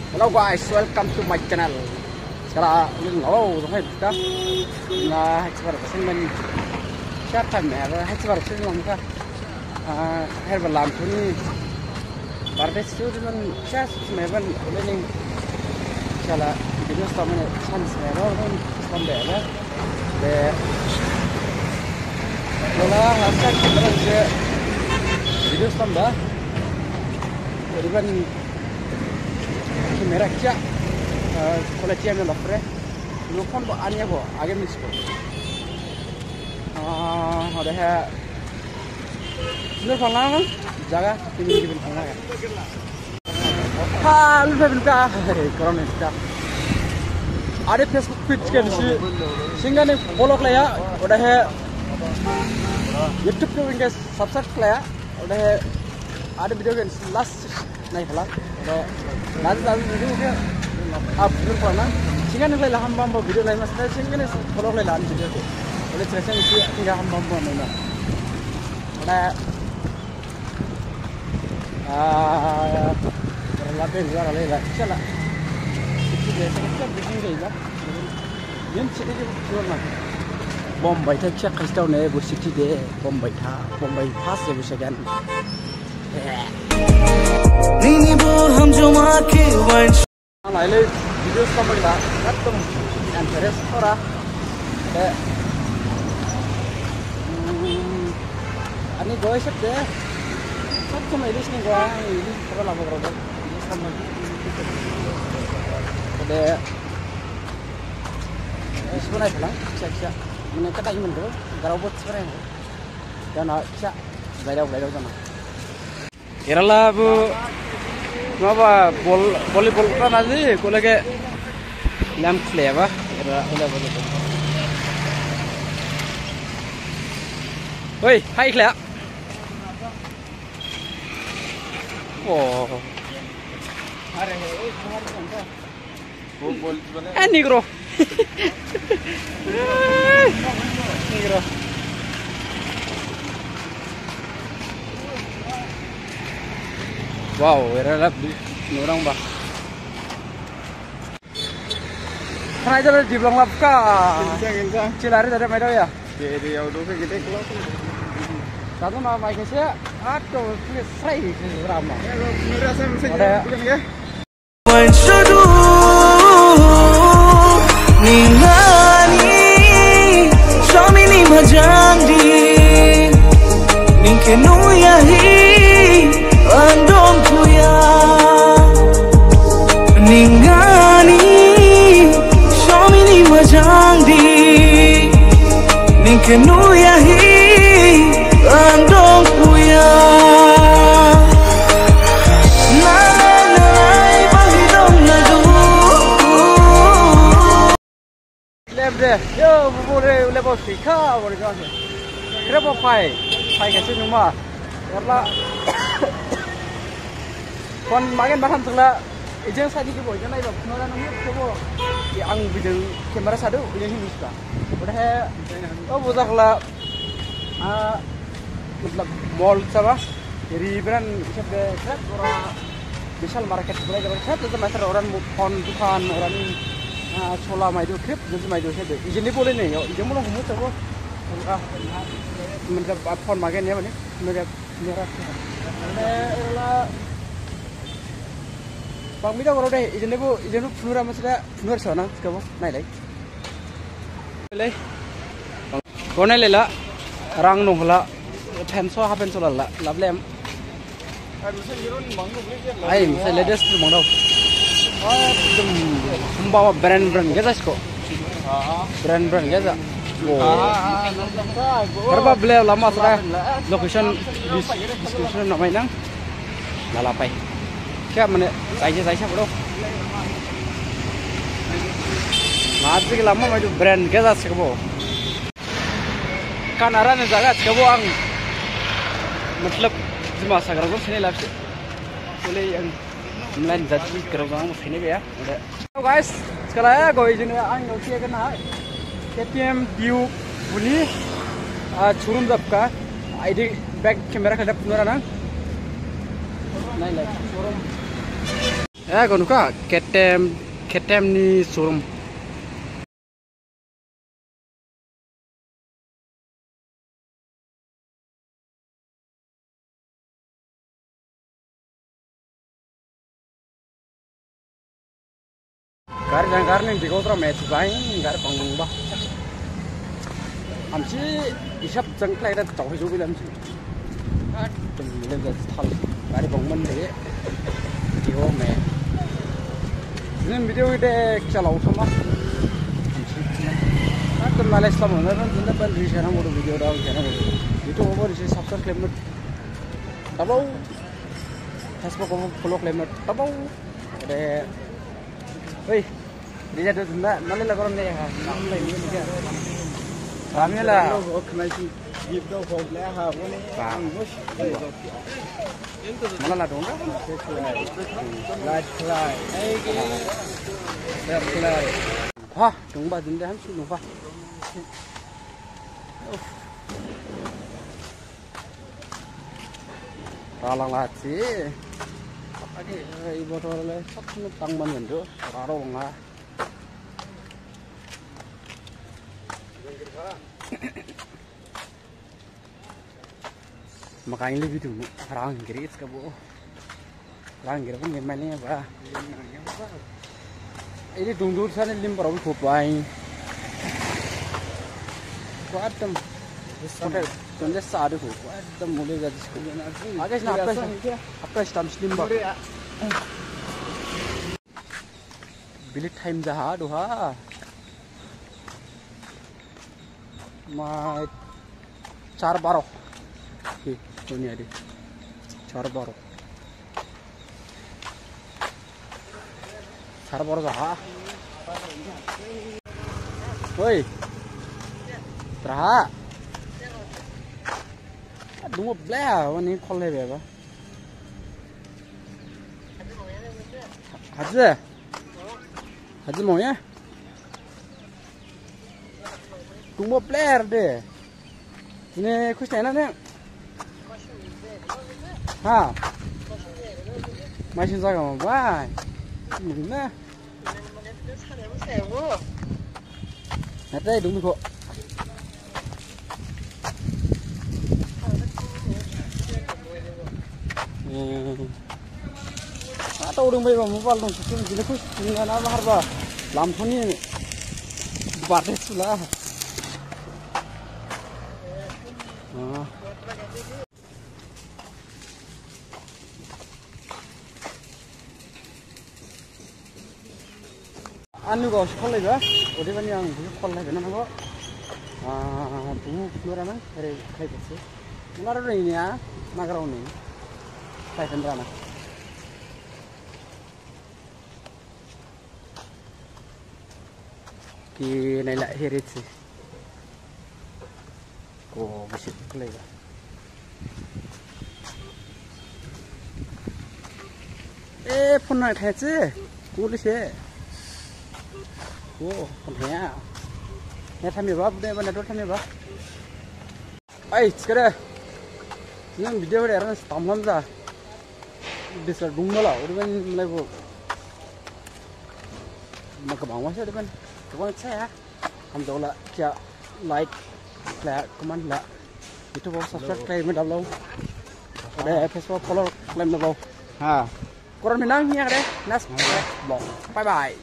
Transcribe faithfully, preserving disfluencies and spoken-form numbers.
Hello guys, welcome to my channel. Skala ulin lo, dong hai buka. Na, hai chibar kasing man. Share time ya, hai chibar kasing man ka. Ah, her balam tuni. Barbe su man, share me ban ulin. Skala video stamane chance me lo, stambe la. De. Lola, last time video stamba. Riban Camera kya, eh, quality ane lapre. Lo phone bo ane bo, age miss ko. Ah, odehe. Lo phone lang, jaga, tini gibin phone lang. Ha, lo phone ka, koron ka. Ade Facebook page ke nisi, singa ne follow khlaiya, odehe YouTube ke wingke subscribe khlaiya, odehe ade video ke last Nai khala. Ro, lalu lalu video ke upload khala na. Singa ni lai laham bam video lai mas, singa ni follow lai laham video ke. Oleh cerita ni singa ham bam bam na. Ro, ah, ro lapen juara lai la. Chala. Sikit dia, sikit dia busy lai la. Yan city ke juara na. Bombay tha kya kastau ne bu city de, Bombay tha, Bombay pass de bu second. Nini bo hum jo maa ke wan. Ang lai le video sa magla, ekdom interest ora. Eh. Hmm, ani goi sep de. Sep sama ilis ni goi, ilis kaba labo kaba. Ilis sama. De. Ilis mana lang? Siap siap. Mana kata iman tu, garau bot sebenarnya. Dana siap. Gairau gairau dana. Erala bu, maba bol, volleyball khlana ji, kolege lam khleba, era volleyball. Oi, hai khlaya. Oh. Eh, negro. Negro. Wow, era lap di orang bah. Try jalan di belakang lap ka. Kencang, kencang. Cilari tadi main ya. Jadi ya udah kita keluar. Satu nama Mike sih, aduh, please, saya ramah. Ya, lo, menurut saya, saya Ada. Bukan ya. Wan shudu ningani shomini majangdi ningke nuyahi andong kuya ningani shomini majangdi ningke nuyahi andong kuya. Nalai nalai bahidong nadu. Lep de, yo, bubu de, lep bo sika, bo de. Kre bo phai, phai kasi numa. Erla. Phone magen bahan sengla, ijeng sadi ke bo, ijeng nai ba, phone nung ke bo. Ang bijeng camera sadu, ijeng hi muska. Udah he, oh, bujak la. Ah, matlab, mall saba, ri brand hisab de, khrip, ora, Vishal market, bolai de, khrip, jese master, orang phone dukan, orang, ah, chola maidu, khrip, jese maidu, hisab de. Ijeni bolai ne, yo, ijeni molo humu sabo. Ah, matlab, ah, phone magen ya, bani, matlab, mera, eh, ela, bang mida goro de, ijeni bo, ijeni phunura masada, phunura sana, kabo, nai lai. Lai. Gonai lela, rang nung la, phenso, ha phenso la, la, lablem. Ai, misal latest tu mangdao. Ekdom, humba ma brand, brand, geza siko. Brand, brand, geza. Oh. Karba ble lama sara, location, dis-, description namai nang. Lalapai. Kya mane, jaise, jaise, bro. Maji ke lama maidu brand geza siko. Kan arane jaga siko ang. Matlab, jima sagar ko sini lapse. Boleh yang melain jadi kerja orang sini ya. Hello guys, sekarang ya, gue izin ya, ang nggak sih kena K T M Duke buni, ah, showroom dapka, I D back camera kada punura nang. Nai lai, showroom. Eh, kau nukha, K T M, K T M ni showroom. Gari jang gari ning digo tora match bai, gari bang ba. Hamsi isap jang klai da tau hijo bilam si. Ekdom mile ja thal. Gari bang man de. Digo me. Jini video ide chalao sama. Hamsi. Ekdom nalai slam na, jini ban ri sana mo video da sana mo. Itu over isi subscribe klemmet. Tabau. Facebook ko follow klemmet. Tabau. Ade. Hei. Dia jatuh tunda, mana lah korang ni ha? Kami lah. Mana lah dong? Light fly. Light fly. Wah, dong ba dong dah, dong ba. Ralang lachi. Agi, eh, ibu tu le, sab nu tang ban bendu, raro nga. Makai le bidu, rang giri iska bo. Rang giri pun gemai le ba. Ini dungdur sana lim parau ko pai. Ko atam. Sampai tunde sadu ko. Ko atam mulai jadi ko. Agak na apa sih? Apa sih tam slim ba? Bili time jaha duha. Mai char baro. Oke, dunia di. Char baro. Char baro jaha. Woi. Traha. Dungo bleh, wani khol le beba. Haji. Haji mau ya? Tungbo player de. Ini kuis tena ne. Ha. Masih jaga mau bai. Ini na. Nanti dulu kok. Hmm. Ata urung bai ba mobile dong, sini sini kus, sini na bahar ba. Lampu ni bate sula. Ah. Ani lugu khol laiba, odebani ang bokhe khol laiba nanggo. Ah, bumu nora nang, ere khlaiba se. Nora roni niya, nagarao ni. Khlaiba nora nang. Ki naila herit se. Ko bisi khlaiba. Eh, phone nai thai se. Kuli se. Ko, phone ya. Ya thami ba, bude ba, network thami ba. Ai, chikare. Nang video re ran stamlam ja. Bisa dungmala, udah kan mulai bo. Maka bangwa se, udah kan. Tuan saya. Hamjaola, kya like, kya comment la. YouTube ko subscribe khlaima da lao. Ode Facebook follow khlaima da lao. Ha. Koron minang hiya kade. Next vlog. Bye bye.